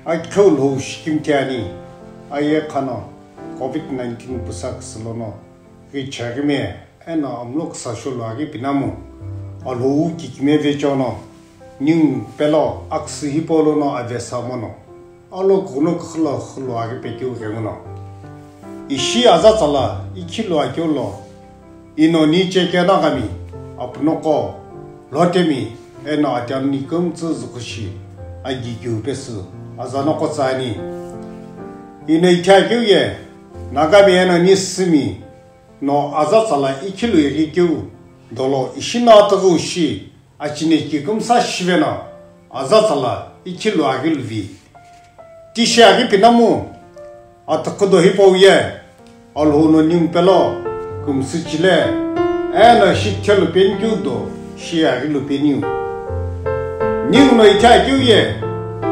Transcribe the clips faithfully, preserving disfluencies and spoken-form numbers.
Akiqheu lhou shikimthi ani, aye khano covid nineteen pusa küsü lono ghi chaghi me eno amlo küsa sholu aghi pinamu, alhou kikime vechono, ningu pelo aküsü hipau lono avesa mono, alo kuno küxülo xülo aghi pekeu ghenguno. Ishi azatsala ikhilu akeu lo, ino ni chekena kami, apunoko, lhotemi, eno atiamni kümtsü zükushi, agikeu pesü, azanoko tsüani. Ino ithi akeu ye, Nagami eno ni sümi, no azatsala ikhilu ighikeu, dolo ishi no atüghüu shi, achine kikümsa shiveno, azatsala ikhilu aghi luvi. Tishi aghi pinamu, atüqhüdo hipau ye, alhou no ningu pelo, kümsü chile, eno shithelu penikeu do, shi aghi lu peniu. Ningu no ithi akeu ye,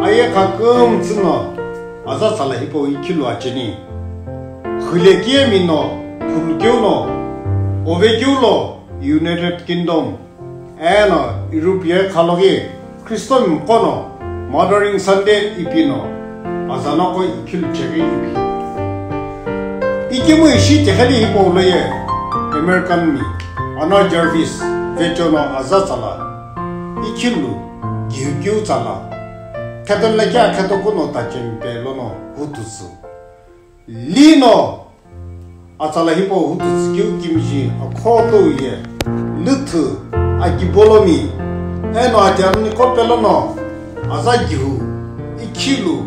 aye kha kümtsü no, azatsala hipau ikhilu acheni. Xülekemi no, phulukeu no, ovekeu lo, United Kingdom, eno Europe ye khalogi Christian miqo no Mothering Sunday ipi no, azanoko ikhilu cheghi ipi. Ikemu ishi tiqheli hipau lo ye, American mi, Anna Jarvis, vechono azatsala, ikhilu, ghiukeu tsala, kheto lakhi akheto kuno tachemi pe lono hututsü. Lino, atsala hipau hututsü keu kimiji akhoto ye, lüthü, akibolomi, eno atiamni kopelono, aza gihu, ikhilu,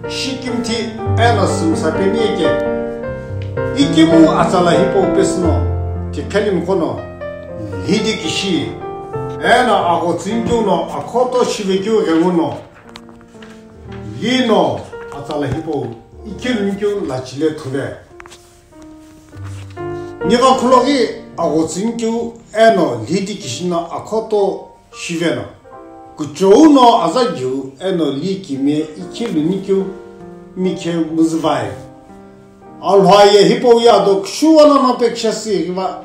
shikimthi, eno sümsa peni eke. Ikemu atsala hipau pesüno, tiqheli miqo no, lhidi kishi, eno aghotsünkeu no akhoto shivekeu ghenguno, lino atsala hipau ikhilu nikeu lachile thuve. Nigha khuloghi aghotsünkeu eno lhidi kishino akhoto shiveno, kuchou no aza gihu eno li kime ikhilu nikeu mikhe müzüvai. Alhua ye hipau ye ado kushuwa lono pekishasü ghiva,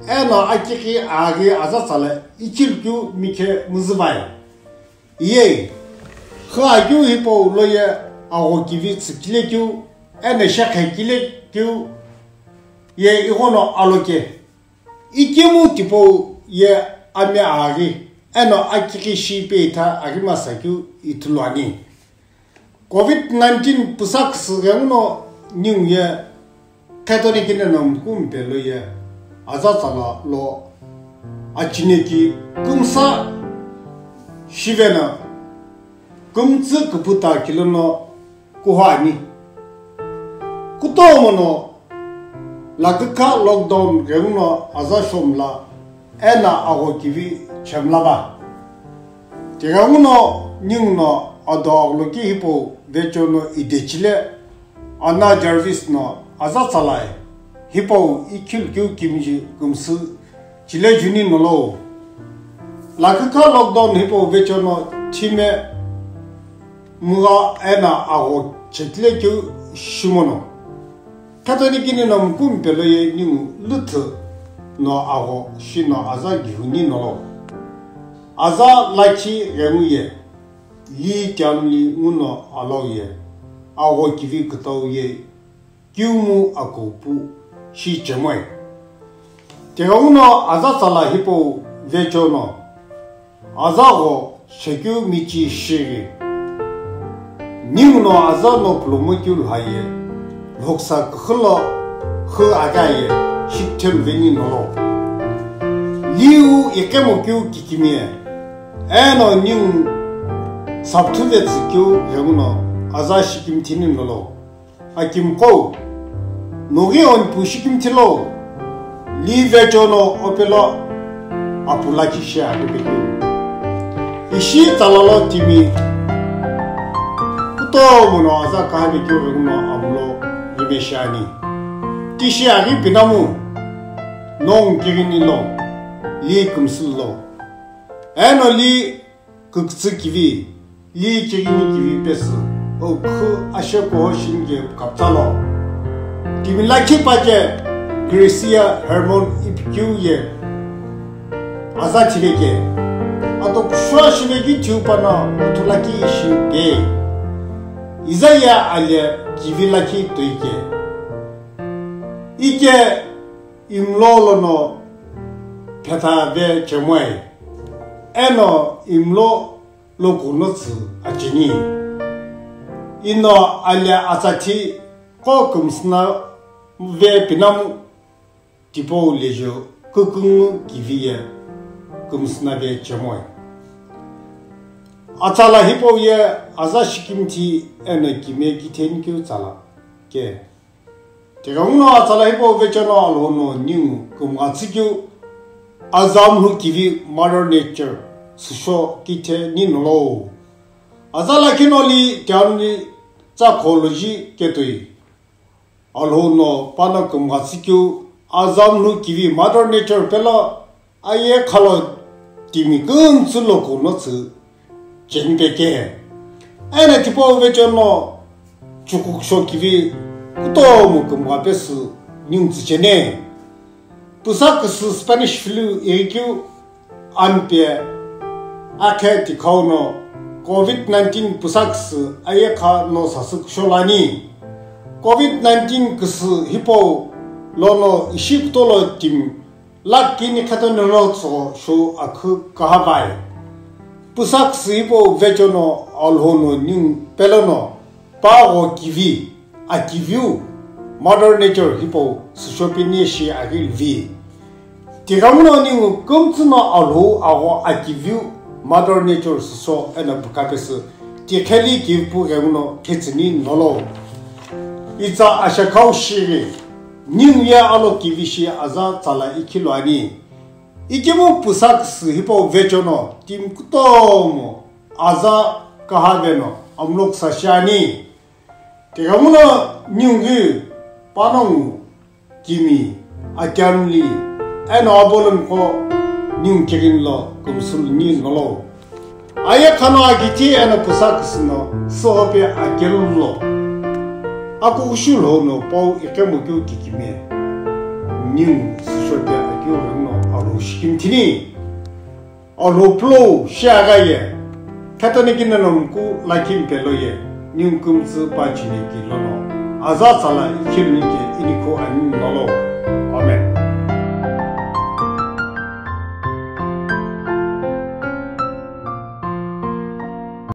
eno akighi aghi azatsala ikhilu keu mikhe müzüvai. Iye, xü akeu hipau lo ye agho kivi tsükile keu, eno shekhe kile keu ye ighono aloke. Ikemu tipau ye ami aghi, eno akighi shi pe itha aghimasa keu ithulu ani. Covid nineteen pusa küsü ghenguno ningu ye, khetoni kineno mukumpe lo ye, azatsala lo, achine kikümsa shiveno, kümtsü küpüta kilono kuho ani. Kutomo no, lakükha lockdown ghenguno aza shomla, eno agho kivi chemla va. Tighenguno ninguno ado agholoki hipau vechono idechile, Anna Jarvis no azatsala hipau ikhilu keu kimiji kümsü chile juni nolo. Lakükha lockdown hipau vechono thime mugha eno agho chetile keu shimono. Khetoni kineno mukumpe lo ye ningu lüthü no agho shino aza gihuni nolo. Aza lakhi ghengu ye, li tiamli nguno alau ye, agho kivi kütau ye, kiumu akupu shi chemoi. Tighenguno azatsala hipau vechono, aza gho shekeu michi shighi. Ninguno aza no pulomo keu lha ye, lhoksa küxü lo xü agha ye, shikithelu veni nolo. Liu iqemo keu kikimi ye, eno ningu sapthu vetsü keu ghenguno aza shikimthini nolo. Akimqo, noghi onipu shikimthi lo, li vechono opelo apu lakhi shi aghi pekeu. Ishi tsala lo timi kutomo no aza kaha pekeu ghenguno amulo ime shi ani. Tishi aghi pinamu, nongu kighini lo, li kümsü lo. Eno li kükütsü kivi, li kighini kivi pesü, o khü ashe kuho shimge kaptsalo. Timi lakhi pache Gracia Hermon ipikeu ye aza thiveke. Ato kushua shiveki thiu pano uthu lakhi ishi be. Iza ye alia kivi lakhi toike. Ike imlo lono phetha ve chemoi. Eno imlo lokuno tsü acheni. Ino alia atsathi qo kümsüna ve pinamu tipau lejo küküngu kivi ye kümsüna ve chemoi. Atsala hipau ye aza shikimthi eno kime kithenikeu tsala ke. Tighenguno atsala hipau vecheno Alhou no ningu kümgha tsükeu azamlu kivi Mother Nature süsho kithe ninolo. Aza lakhi noli tianuli tsa kholoji ketoi. Alhou no pano kümgha tsükeu azamlu kivi Mother Nature pelo aye khalo timi kümtsü lokuno tsü chenipeke. Eno tipau vecheno chukuksho kivi kutomo kümgha pesü ningu tsüchene. Püsa küsü Spanish flu ighikeu ampe akhe tikhau no covid nineteen püsa küsü ayekha no sasü kusho lani. Covid nineteen küsü hipau lono ishi kutolo timi lakini khetoni lo tso sho akhu kahavai. Püsa küsü hipau vecheno Alhou no ningu pelono pagho kivi akiviu Mother Nature hipau süsho pini shi aghi luvi. Tighenguno ningu kümtsü no Alhou agho akiviu Mother Nature süsho eno pükapesü tikheli kivipu ghenguno khitsüni nolo. Itsa ashakhau shighi ningu ye alo kivi shi aza tsala ikhilo ani. Ikemu püsa küsü hipau vecheno timi kutomo aza kahave no amlo küsa shiani. Tighenguno ningu panongu kimi, akamli, eno abolongu qo ningu kighini lo kümsüluni nolo. Ayekha no akithi eno püsa küsü no sühope akelu lo. Akughushu Lhou no pau iqemu keu kikime. Ningu süshope akeu ghenguno Alhou shikimthini. Alhou pulou shiagha ye, khetoni kinono mku lakhi mpelo ye, ningu kümtsü pa chineki lono aza tsala ikhilunike inikhu ani nolo.